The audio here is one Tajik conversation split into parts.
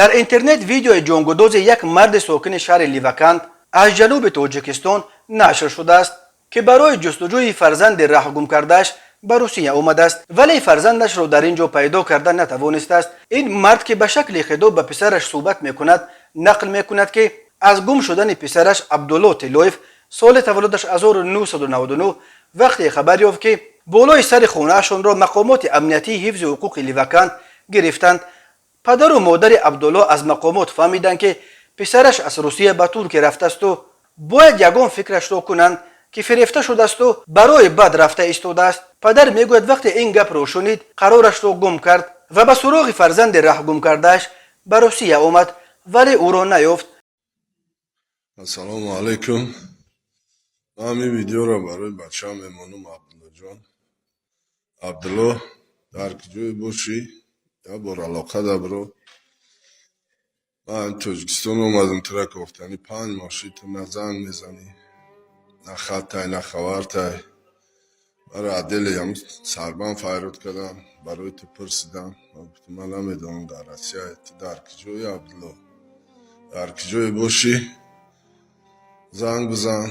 Дар интернет видеои ҷонгудози як марди сокини шаҳри Ливаканд аз ҷануби Тоҷикистон нашр шудааст, ки барои ҷустуҷӯи фарзанди раҳгум кардааш ба Русия омадааст, вале фарзандашро дар ин ҷо пайдо карда натавонистааст. Ин мард, ки ба шакли хитоб ба писараш суҳбат мекунад, нақл мекунад, ки аз гум шудани писараш Абдулло Тиллоев, соли таваллудаш 1999, вақте хабар ёфт, ки болои сари хонаашонро мақомоти амниятии ҳифзи ҳуқуқи Ливаканд гирифтанд. Падару модари Абдулло аз мақомот фаҳмиданд, ки писараш аз Русия ба Туркия рафтаасту бояд ягон фикрашро кунанд, ки фирефта шудаасту барои бад рафта истодааст. Падар мегӯяд, вақте ин гапро шунид, қарорашро гум кард ва ба суроғи фарзанди раҳгум кардааш ба Русия омад, вале ӯро наёфт. Ассалому алайкум. Ман ҳамин видеоро барои бачаам мемонам, Абдуллоҷон. Абдулло, дар куҷое бошӣ, як бор алоқа дабро. Ман Тоҷикистон омадам тура кофтани, 5 моҳ шид, ту на занг мезанӣ, на хаттай, на хабартай. Маро отдели ҳам Сарбанд файрод кардам, барои ту пурсидам. Ман гуфтам, ман намедонам, дар Россия. Ту дар куҷои, Абдулло? Дар куҷое бошӣ, занг бизан.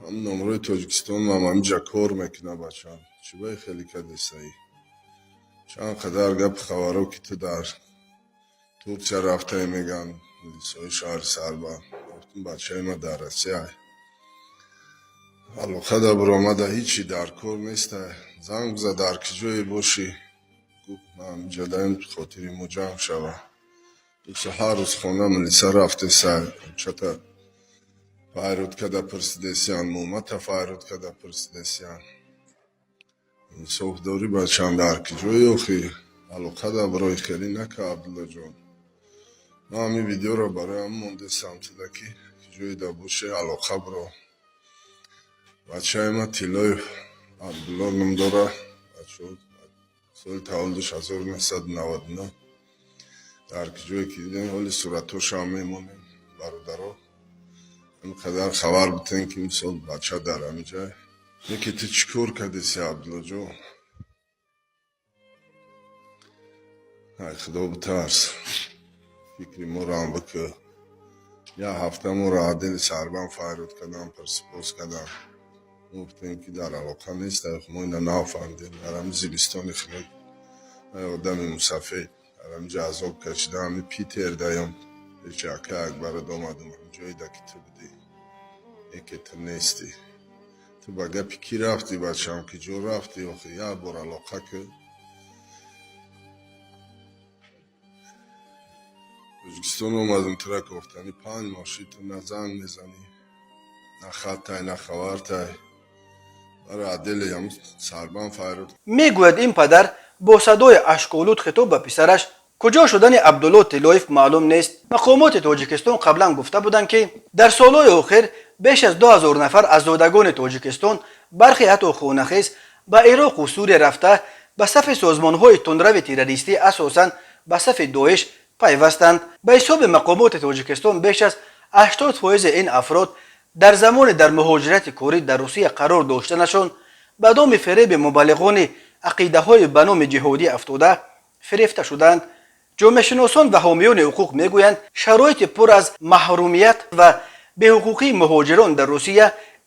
Ҳам номрои Тоҷикистон мам ҳаминҷа кор мекунад, бачаам. Чӣ баи хеле кадесаӣ? Чанд қадар гапи хабаро, ки ту дар Турсия рафтаи, мегӯянд милисои шаҳри Сарбанд. Гуфтам, бачаи ман дар Россия. Алоқа да биромада, ҳичи дар кор нестай. Занг биза, дар куҷое бошӣ. Гуфт, ман ҳаминҷа даем, хотири мо ҷамъ шава. Дӯсто, ҳар рӯз хона милиса рафтесай. Чата файрод када пурсидесиян, момата файрод када пурсидесиян. Инсоф дорӣ, бачаам, дар куҷои охӣ? Алоқа да бирои, хеле нака, Абдуллоҷон. Ман ҳамин видеоро барои ҳамин мондесам туда, ки ҷое да бошӣ, алоқа биро. Бачаи ман Тиллоев Абдулло ном дора. Бачаҳо, соли таваллудаш 1999. Дар куҷое ки дидем, ҳоли суратҳошам мемонем, бародаро. Ҳамин қадар хабар битен, ки мисол бача дар ҳамин ҷай. Неки ту чӣ кор кардеси, Абдуллоҷон? Ай Худо битарс. Фикри моро ҳам бикӯ. Як ҳафта моро отдели Сарбанд файрод кардам, пурсупос кардам. Мо гуфтем, ки дар алоқа нест, мо ина нафаҳмидем. Дар ҳамин зимистони хунук одами мусафед дар ҳаминҷа азоб кашида, ҳамин Питер даём пеши акай Акбарат омадам, ҳамин ҷое ки ту будӣ. Яке ту нестӣ. Ту ба гапи кӣ рафтӣ, бачаам, ки ҷо рафтӣ охи? Як бор алоқа кӯ. Тоҷикистон омадам тура кофтани, 5 моҳ шид, ту на занг мезанӣ, на хаттай, на хабартай. Маро отдели ҳам Сарбанд файрод Мегӯяд ин падар бо садои ашколуд хитоб ба писараш. Куҷо шудани Абдулло Тиллоев маълум нест. Мақомоти Тоҷикистон қаблан гуфта буданд, ки дар солҳои охир беш аз 2000 нафар аз зодагони Тоҷикистон, бархе ҳатто хонахез, ба Ироқу Сурия рафта, ба сафи созмонҳои тундрави террористӣ, асосан ба сафи Доиш пайвастанд. Ба ҳисоби мақомоти Тоҷикистон, беш аз 80 фоизи ин афрод дар замони дар муҳоҷирати корӣ дар Русия қарор доштанашон ба доми фиреби мубаллиғони ақидаҳои ба номи ҷиҳодӣ афтода, фирефта шуданд. Ҷомеашиносон ва ҳомиёни ҳуқуқ мегӯянд, шароити пур аз маҳрумият ва беҳуқуқии муҳоҷирон дар Русия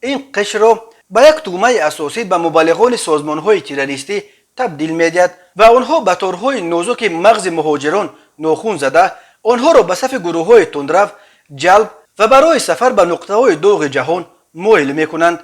ин қишрро ба як тӯъмаи асосӣ ба мубаллиғони созмонҳои террористӣ табдил медиҳад ва онҳо ба торҳои нозуки мағзи муҳоҷирон нохун зада, онҳоро ба сафи гурӯҳҳои тундрав ҷалб ва барои сафар ба нуқтаҳои доғи ҷаҳон моил мекунанд.